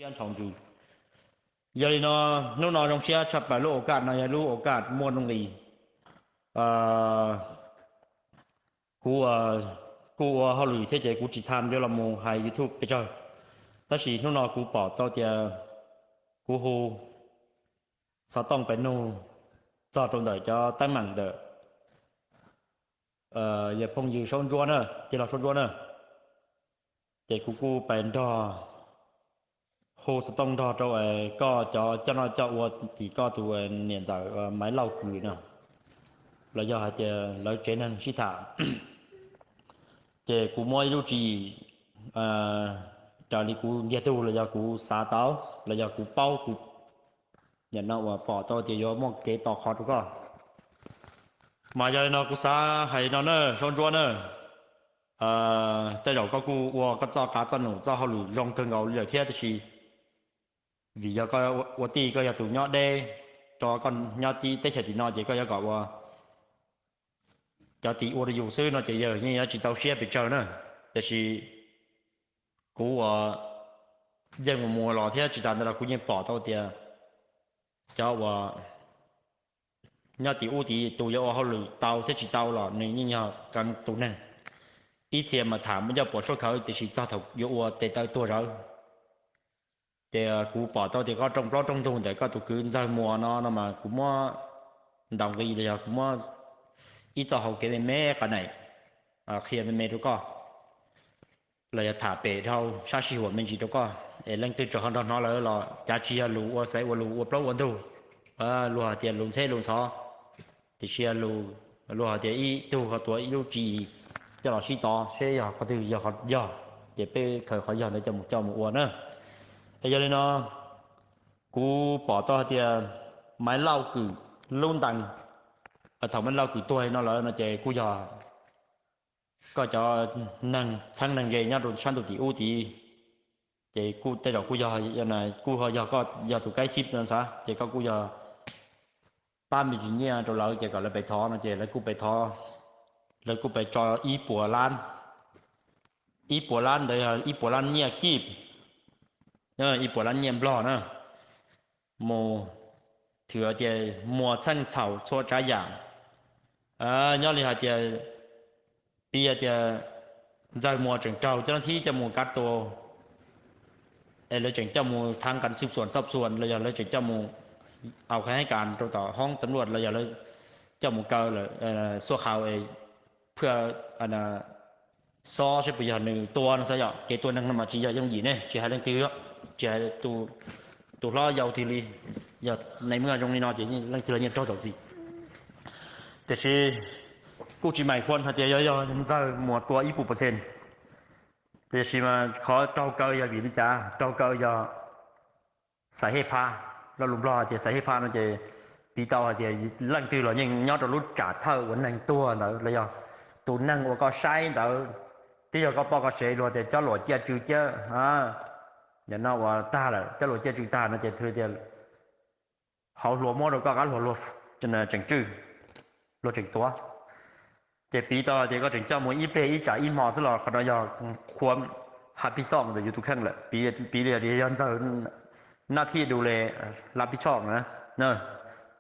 siab ntshau ntsws. Yog li no, hnub no zoo siab tshaj plaws, lub ua kaj no yog lub ua kaj muaj nuj nqis. Kuv, kuv ua hauj lwm thiab ces kuv tsis tham yuav los mus hais YouTube pes tsawg, tab sis hnub no kuv pom tau tias kuv hu xov tooj pes nug txog rau ntawm cov teeb meem ntawm yawg phooj ywg Saub Ntsuab na, tij laug Saub Ntsuab na, ces kuv kuj pes nrog hu xov tooj nrog rau koj cov coj noj coj ua tim koj tus niam ntxawm Maiv Lauj Kws no, los yog hais tias lawv tsev neeg sib tham. Ces kuv muab ib lub tswv yim raws li kuv ntiag tug los yog kuv xav tau los yog kuv paub, kuv nim no uas pom tau tias yuav muaj kev to qhov rau koj. Mas yog li no kuv xav hais no na Saub Ntsuab na, tej zaum koj kuj ua koj txoj qav txoj num txoj hauj lwm zoo kawg nkaus li lawm thiab, tab sis vim yog koj ua tij, koj yog tus nyob deb, rau koj nyob teb chaws tim no ces koj yuav kom ua cov tim ua rau yus xwb no ces yawg yeej yuav tsis tau siab pes tsawg na. Tiam sis kuv uas yeej mus mus los thiab tsis tas ntawd los kuv yeej pom tau tias cov uas nyob tim ub tim tus yuav ua hauj lwm tau thiab tsis tau los nws yeej yog tus neeg ib txhia mas tham muaj ncauj puas suab khawv, tiam sis txog thaum yuav ua tes taw tuag zawv. Ces kuv pom tau tias koj rooj plaub rooj ntug ntawm koj tus kwv Ntxawg Muas no no mas kuv muab ntaus nqi los yog kuv muab ib txoj hau kev me me qhov neem qhia me me rau koj, los yog tham pem dhau sab sij huam me ntsis rau koj es leej twg tseem ho nrog hnov lawm los cav tsis yog lus ua xaiv ua lus ua plaub ua ntug, luag hais tias lus ntxheb lus ntxhov, tiam sis luag hais tias ib tug ho tuav ib lub tswv yim coj los sib tov seb yog qhov twg yog qhov yog, ces peb khaws qhov yog ntawd coj mus coj mus ua na. Es yog li no kuv pom tau hais tias Maiv Lauj Kws lub ntees, thaum Maiv Lauj Kws tuag no lawm no ces kuj yog koj cov neeg txheeb neeg ze nyob rau sab ntuj tim ub tid, ces kuj tej zaum kuj yog, kuj ho yog koj yog tus kaib xib no xav ces koj kuj yog pab me ntsis nyiaj rau lawv ces kom lawv pes thov no ces lawv kuj pes thov, lawv kuj pes tso ib puas lab, ib puas lab ntawd yog ib puas lab nyiaj kib, ib puas lab nyiaj nplog na, mus thwm tias Muas txheej txhaum txhua tsav yam. Nyob li hais tias piv hais tias Ntxawg Muas tseem raug cov nab thib coj mus kav tua, es lawv tseem coj mus thab kas xwb xuam xob xuam los yog lawv tseem coj mus au qhab hab kas rau tom hoob tam luaj los yog lawv coj mus kaw lawm xuaj qhau es phaj xob seb puas yog nws tua no xav yom. Kev tua neeg no mas tsis yog yooj yim ne, tsis hais leej twg, tsis hais tus hlob yau twg li, yog neeg muaj zoo li no ces leej twg los yeej raug tau txim. Tiam sis kuj tsis meem khuam hais tias yog yog Ntxawg Muas tua ib puas percent. Tiam sis mas qhov raug kaw yog vim li cas? Raug kaw yog xaiv hej phaj, lo lus Nplog hais tias xaiv hej phaj no ces piv tau hais tias leej twg los yeej nyob rau lub tsam thawj uas neeg tuag ntawd los yog tus neeg uas koj saib ntawd, twb yog koj poj koj sev, luag tias cob luam ciaj tsw ciab, nim no uas tag lawm, cob luam ciaj tsw tag no ces tias hauv hluas muab rau koj qab hluas tseem tswj, luag tseem tuav. Ces piv tau tias koj tseem coj mus ib pleg ib tsam ib hmo xwb los qhov no yog khuam hab pib xoj ntawm yus tus kheej lawm. Piv li tias yog Ntxawg nab thib du le lab pib xoj na,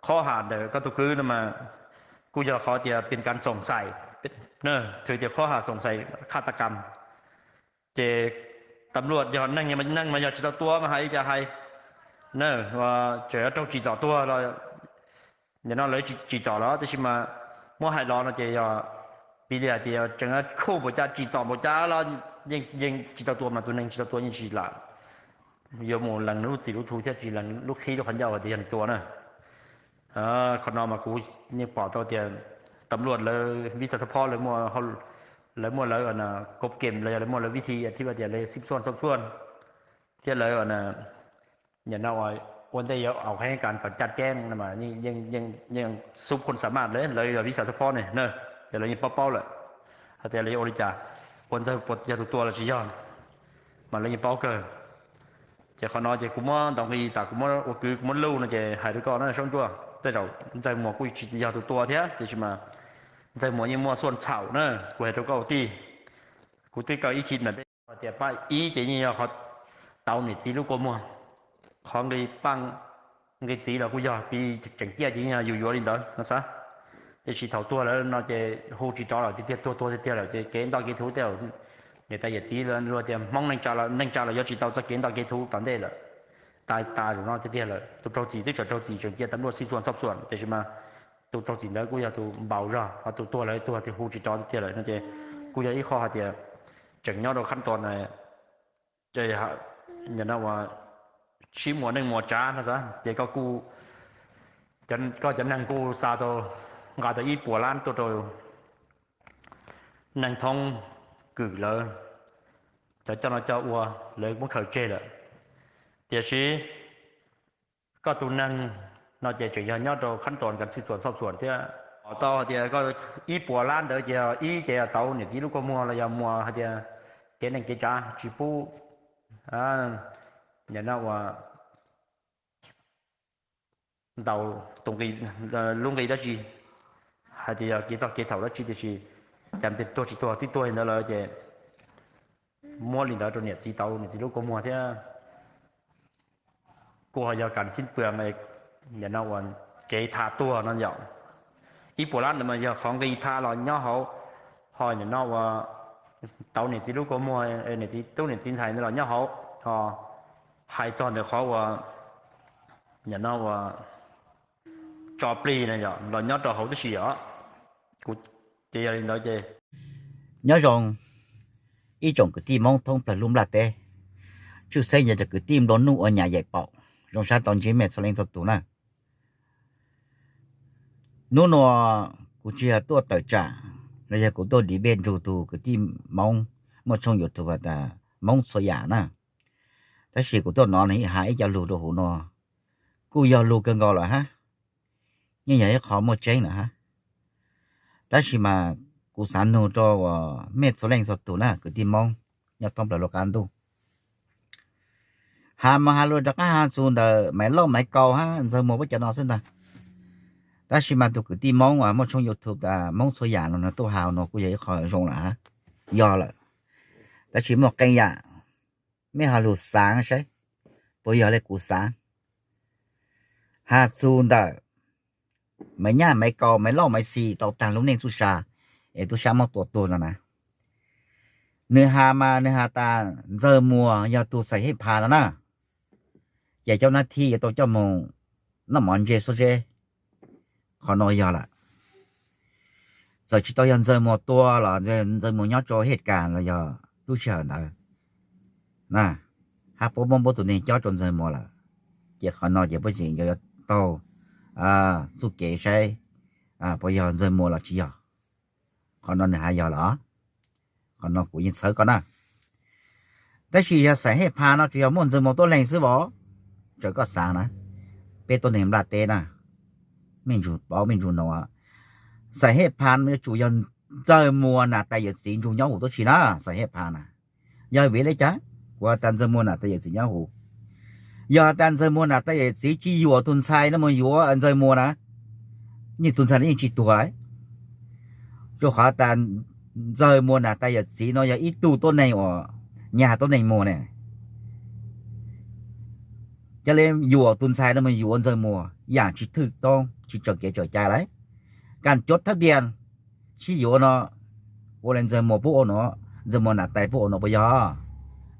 qhob ham ntawm koj tus kwv no mas kuj yog qhov tias pes kas xoom xais, thwm tias qhob ham xoom xais khaj tas kam. Ces tam luaj yog neeg, neeg mas yog tsis tau tua mas hais li cas hais, tseem yuav raug tsim txom tuag los, nim no lawv tsim txom los tab sis mas muab hais los no ces yog piv li hais tias tseem khuj npaum cas tsim txom npaum cas los yeej tsis tau tua mas tus neeg tsis tau tua yeej tsis lam yuav mus lees lub txim lub thu thiab tsis lees lub qhib lub qhov ncauj hais tias yog nws tua na. Qhov no mas kuv yeej pom tau tias tam luaj lawv vis xav xab phob lawv muaj lawv kob kem los yog lawv muaj lawv vib thi thiab tias lawv xib xuaj xab xuaj thiab lawv nim no ua ntej yuav au qheb kas kom caj ceeb no mas yeej xub khon xa maj lawv, lawv yog vis xav xab phob ne na, ces lawv yeej paub paub lawm hais tias lawv yuav ua li cas, ua Ntxawg puas yog tus tua los tsis yog, mas lawv yeej paub kawg. Ces qhov no ces kuv muab ntaus nqi tas kuv muab ua kwv kuv muab luj no ces hais rau koj na Saub Ntsuab, tej zaum Ntxawg Muas kuj tsis yog tus tua thiab tiam sis mas Ntxawg Muas yeej muaj xuaj txhaum na, kuv hais rau koj ua tij. Kuv twb kaw ib khib mas tej tias pab ib ces yeej yog qhov tau niam txiv lub kua muag. Qhov nqi paj nqi txiv los kuj yog pib tseem ciaj ces yus yuav li ntawd no xav. Tiam sis thaum tuag lawm no ces hu tsis rov lawm tiag tiag, tuag tuag tiag tiag lawm ces kev nto kev thuv tej, niam tais yawm txiv luag tias Hmoob neej tsa los yuav tsis tau txoj kev nto kev thuv tom ntej lawm. Tas tas zaum no tiag tiag lawm, tus raug txim twb tseem raug txim tseem cia tab luaj xij xuam txhoj xuam, tiam sis mas tus raug txim ntawd kuj yog tus npaum zog, ho tus tuag lawm tuag tiag hu tsis rov tiag tiag lawm no ces kuj yog ib qho hais tias tseem nyob rau khab tos no uas sib muas neej muas tsav no xav ces koj cov neeg kuj xa tau, nqa tau ib puas lab tuaj rau neeg thoob kwm lawv, cov coj no coj ua, lawv muab khaws tseg lawm. Tiam sis koj tus neeg no ces tseem yog nyob rau khab tos kas xij xuam txhoj xuam thiab. Pom tau hais tias koj ib puas lab ntawd ces ib ces yog tau niam txiv lub kua muag los yog muas hais tias kev neej kev tsav tsis pub nim no uas ntaus tus nqi, lub nqi dab tsi, hais tias yog kev txoj kev txhaum dab tsi, tiam sis cas tuag tsis tuag twb tuag li ntawd lawm ces muab li ntawd rau niam txiv tau niam txiv lub kua muag thiab. Kuj ho yog kas xij pwam, nim no uas kev tha tuag no yom. Ib puas lab ntawd mas yog qhov nqi tha los nyob hauv, ho nim no uas tau niam txiv lub kua muag, niam txiv tub niam txiv ntxhais ntawd los nyob hauv, ho hais txog ntawm qhov uas nim no uas tso plig no yog los nyob rau hauv tib si os. Kuv ces yog li ntawd ces nyob zoo ib tsoom kwv tij Hmoob thoob plaws lub nplaj teb, tshwj xeeb yog cov kwv tij nplua nuj ua nyab yaim paum, zoo sab tau ntsib mej txhua leej txhua tus na. Hnub no kuv tsis yog tuaj tawm tsam los yog kuv tuaj dim npej nrug tus kwv tij Hmoob muaj tshooj YouTube has tas Hmoob txhua yam na. Tab sis kuv tuaj nov nws hais ib co lus rau huv no kuj yog lus kawg nkaus lawm hab, yeej yog ib qho muaj tseeb lawm hab. Tab sis mas kuv xav nug rau mej txhua leej txhua tus na kwv tij Hmoob nyob thoob plaws lub qab ntuj, has mas has lus rov qab has txug ntawm Maiv Lauj Maiv Kaus hab Ntxawg Muas puab cov no xwb ntag. Tab sis mas tus kwv tij Hmoob muaj tshooj YouTube tas Hmoob txhua yam no nws tuaj has no kuj yog ib qho zoo lawm hab, yog lawm. Tab sis muaj qee yam mej ho lug xaav saib puas yog le kuv xaav. Has txug ntawm Maiv Nyaj Maiv Kaus Maiv Lauj Maiv Xis tau taag lub neej txuj sa es tub sab muab tua tuag no na, nws has mas nws has tas Ntxawg Muas yog tug xaim hej pha no na, ces cov nab thib yuav tau coj moog noj mov ntse xub zeb. Qhov no yog lawm. Txawm tsis tau yog Ntxawg Muas tua los Ntxawg Muas nyob rau hej kas los yog lub sij hawm ntawd na, hab puab muab puab tus neeg cob rau Ntxawg Muas lawm, ces qhov no ces puab tseem yuav taug txuj kev saib puas yog Ntxawg Muas los tsis yog. Qhov no nws has yog lawm, qhov no kuv yeej txhawb koj na. Tab sis yog xaim hej pha no tsuas yog muaj Ntxawg Muas tuab leeg xwb vos, txawm koj xaav na, peb tuab neeg nplaj teb na, mej ntsug paub mej ntsug nov, xaim hej pha no yuav tsum yog Ntxawg Muas nam tais yawm txiv ntsug nyob huv tuab si na. Xaim hej pha na, yog vim le caag kuv has tas Ntxawg Muas nam tais yawm txiv nyob huv? Yog has tas Ntxawg Muas nam tais yawm txiv tsis yuam tug ntxhais no mus yuav Ntxawg Muas na, yeej tug ntxhais no yeej tsis tuag lawm. Rua qhov tas Ntxawg Muas nam tais yawm txiv no yog ib tug tuab neeg uas nyag tuab neeg muag ne, ca le yuam tug ntxhais no mus yuav Ntxawg Muas yam tsis thwj toob tsis tsaws kev tsaws cai lawm. Kas cuav thab npias sib yuav no, ua le Ntxawg Muas puab ua no, Ntxawg Muas nam tais puab ua no puas yog?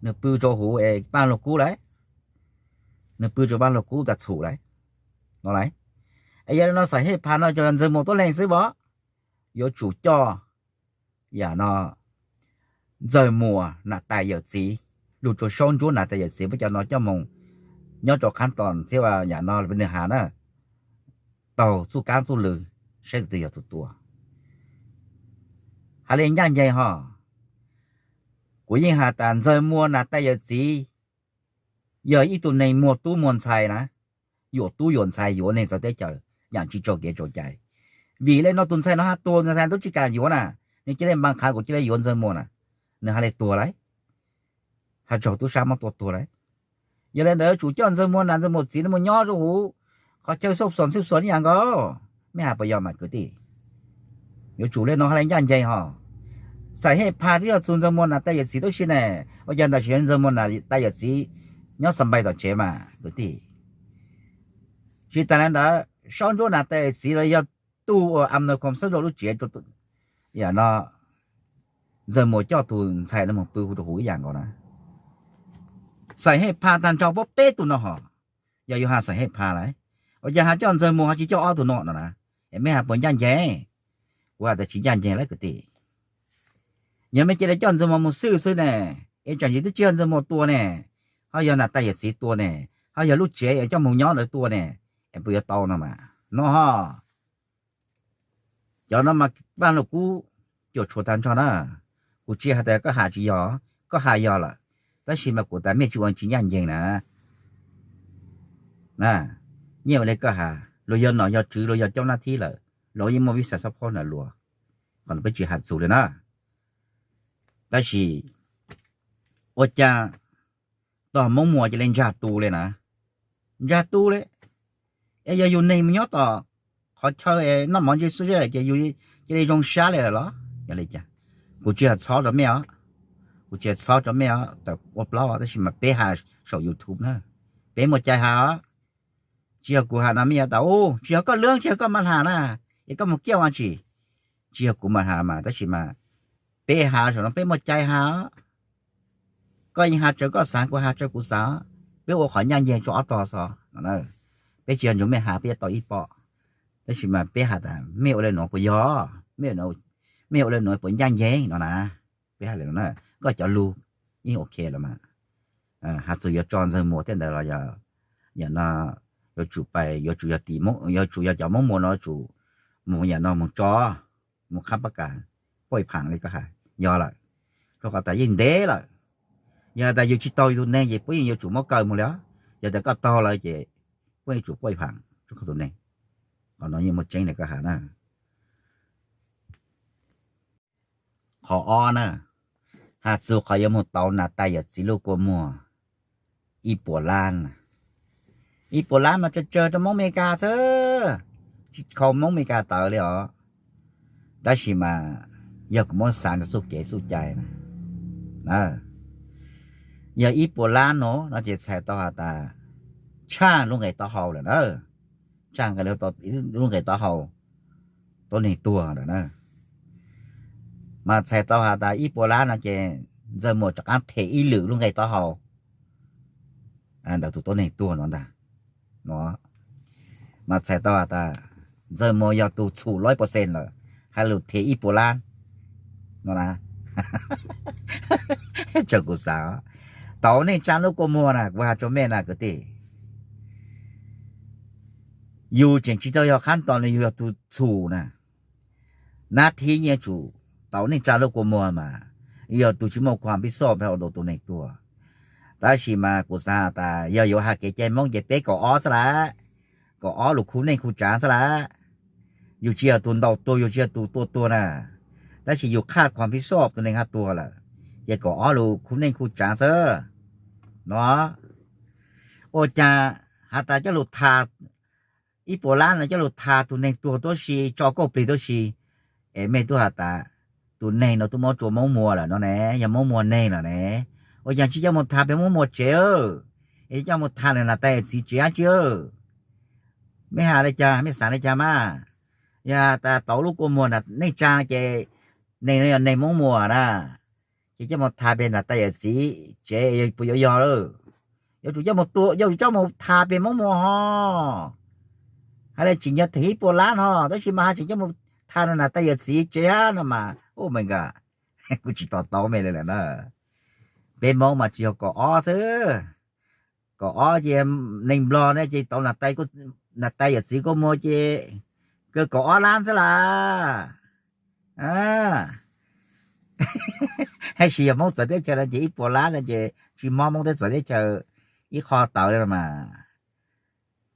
Nws pw rua huv es paaj luag kub lawm, nws pw rua paaj luag kub tas txhum lawm no lawm. Es yog le no xaim hej pha no tsuas yog Ntxawg Muas tuab leeg xwb vos, yuav tsum coj yam no Ntxawg Muas nam tais yawm txiv, lug rua Saub Ntsuab nam tais yawm txiv puab cov no coj moog nyob rua khab tos thiab yam no nws has na, taug txuj kaab txuj lw saib tus twg yog tug tua. Has le ncaj nceeg ho, kuv yeej has tas Ntxawg Muas nam tais yawm txiv yog ib tug neeg muag tub muag ntxhais na, yuam tub yuam ntxhais yuav neeg txawv teb chaws yam tsis tsaug kev tsaug cai. Vim le no tug ntxhais no hab tuag, ntxhais tub tsis kam yuav na, nws cia le npaa qha kuv cia le yuav Ntxawg Muas na, nws hab le tuag lawm, hab raug tub sab muab tua tuag lawm. Yog le ntawd yuav tsum coj Ntxawg Muas nam Ntxawg Muas txiv no mus nyob rua huv qhov chaw xauj xom xauj xom ib yam nkaus. Mej has puas yog mas kwv tij? Yuav tsum le no hab le ncaj nceeg ho. Xaim hej pha twb yog txug Ntxawg Muas nam tais yawm txiv tuab si ne, ua cas tam sim Ntxawg Muas nam tais yawm txiv nyob xa npais tom tsev mas kwv tij. Tsis tas li ntawd, Saub Ntsuab Nas Tais Yawm Txiv los yog tug uas am no khom xab zau lub tsev rau, yam no Ntxawg Muas coj tus ntxhais no mus pw hu rau huv ib yam nkaus na. Xeem Hej Pha tag nrho pab peb tug no hos, yog yuav has Xeem Hej Pha lawm, ua cas has coj Ntxawg Muas ho tsis coj ob tug no no na? Es mej has puas ncaj ncees? Kuv has tas tsis ncaj ncees lawm kwv tij. Yog mej cia li coj Ntxawg Muas mus xwb xwb ne, es tsam ntsis twb tsis yog Ntxawg Muas tua ne, ho yog Nas Tais Yawm Txiv tua ne, ho yog lub tsev es coj mus nyob ntawd tua ne, es puas yuav tau no mas no ho. Cov no mas Vaj Lug Kub cuam tshuam tag nrho na. Kuv tsis has tas koj has tsis yog, koj has yog lawm, tab sis mas kuv tas mej tsis ua tsis ncaj ncees na. Nyiaj ua li koj has, luag yog nom yog tswv, luag yog coob nab thib lawm, luag yeej muaj vij xas xab phob na luag. Qhov no peb tsis has txug li na. Tab sis ua cas tog Hmoob Muas cia li ntsag tu li na? Ntsag tu li. Es yog yus neeg mus nyob tom qhov chaw es noj mov ntse xub zeb lawm ces yus cia li zoo sab li lawm los yog li cas? Kuv tsis has txhob rau mej os, kuv tsis has txhob rau mej os, tawm ua plaub, tab sis mas peb has saum YouTube na, peb muaj cai has os. Tsis yog kuv has no mej yuav tas u tsis yog koj lwb, tsis yog koj mas has na, es koj mus kiaj ua tsi? Tsis yog kuv mas has mas, tab sis mas peb has saum no peb muaj cai has os. Koj yeej has raws koj xav, kuv has raws kuv xav, peb ua qhov ncaj ncees rau ob tog xwb no. Peb tsis yog nrug mej has peb yuav tau ib pob, tab sis mas peb has tas mej ua li nuav puas yog, mej ua li nuav puas ncaj ncees no na. Peb has li no na, koj cov lug yeej ok los mas. Has txug yuav tso Ntxawg Muas tej ntawd los yog, yam no yuav tsum pais, yuav tsum yog tim, yuav tsum yog cov Hmoob Muas no yuav tsum mus yam no mus tso, mus qhab pab kas, puaj phaam li koj has yog lawm, rau qhov tas yeej ntev lawm. Yog tas yus tsis taug yus tus neeg ces puab yeej yuav tsum muab kaw mus li os. Yog tas koj taug lawm ces puab yuav tsum puaj phaam rau koj tus neeg. Qhov no yeej muaj tseeb li koj has na. Qhov ob na, has txug qhov yuav mus tauv Nas Tais Yawm Txiv lub kua muag ib puas lab na. Ib puas lab mas tsawg tsawg rau Moob Amelikas xwb, tsis khaus Moob Amelikas tawv li os. Tab sis mas yog kuv muab xav rau txuj kev txuj cai na, yog ib puas lab no no ces txhais tau has tas tshaj lub nqe taub hau lawm na, tshaj lub nqe taub hau tuab neeg tuag lawm na. Mas txhais tau has tas ib puas lab no ces Ntxawg Muas rov qaab them ib lwm lub nqe taub hau ntawm tus tuab neeg tuag no ntag. No mas txhais tau has tas Ntxawg Muas yog tus txhum lawm, hais lus them ib puas lab no na. Tsaws kuv xav, tauv neej tsaa lub kua muag na, kuv has rua mej na kwv tij, yus tseem tsis tau yog qhab tos nws, yus yog tus txhum na, nab thib yeej yuav tsum tauv neej tsaa lub kua muag mas, yog tus tsis muaj khuam pib xoj ua rau tus neeg tuag. Tab sis mas kuv xav has tas yog yuav has kev cai Moob ces peb kaum ob xwb lawm, kaum ob lug khu neej khu tsaav xwb lawm. Yus tsis yog tus ntaus tuag, yus tsis yog tus tua tuag na, tab sis yus qhaj khuam pib xoj tus neeg hab tuag lawm, ces kaum ob lug khu neej khu tsaav xwb no. Ua caag has tas coj lug tha ib puas lab no coj lug tha tus neeg tuag tuab si, tso kauj plig tuab si, es mej tub has tas tus neeg no tub muab rua Moob Muas lawm no ne, yog Moob Muas neeg lawm ne, ua caag tsis coj moog tha peg Moob Muas tsev, es coj moog tha nwg nas tais txiv tsev dlaab tsi? Mej has le caag, mej xaav le caag mas? Yog has tas tauv lub kua muag neej tsaa ces neeg no yog neeg Moob Muas na, ces coj moog tha peg nas tais yawm txiv tsev puas yuav yog lawm? Yuav tsum coj moog tua, yuav tsum coj moog tha peg Moob Muas ho. Has le tseem yog them ib puas lab no, tab sis mas has tseem coj moog tha nas tais yawm txiv tsev hab no mas, u me nkas, kuv tsis to taub mej le lawm na. Peb Moob mas tsis yog kaum ob xwb, kaum ob ces neeg Nplog ne ces tauv nas tais yawm txiv kua muag ces kawg kaum ob lab xwb lawm. Tab sis yog Moob txawv teb chaws no ces ib puas lab no ces tsis mob Moob teb txawv teb chaws ib qho tawv li mas.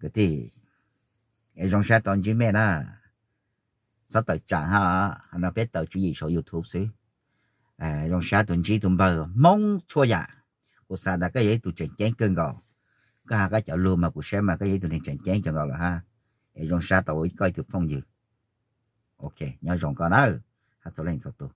Kwv tij, zoo sab rau ntsib mej na, txhob tawm tsaam hab, no peb tawm tswv yim saum YouTube xwb. Zoo sab tug ntsib tug npawg Hmoob txhua yam. Kuv xaav tas koj yog ib tug tseem ceeb kawg nkaus, koj has koj cov lug mas kuv saib mas koj yog ib tug neeg tseem ceeb kawg nkaus lawm hab. Es zoo sab tau koj ib tug phooj ywg. Ok, nyob zoo koj na, hab txhua leej txhua tug.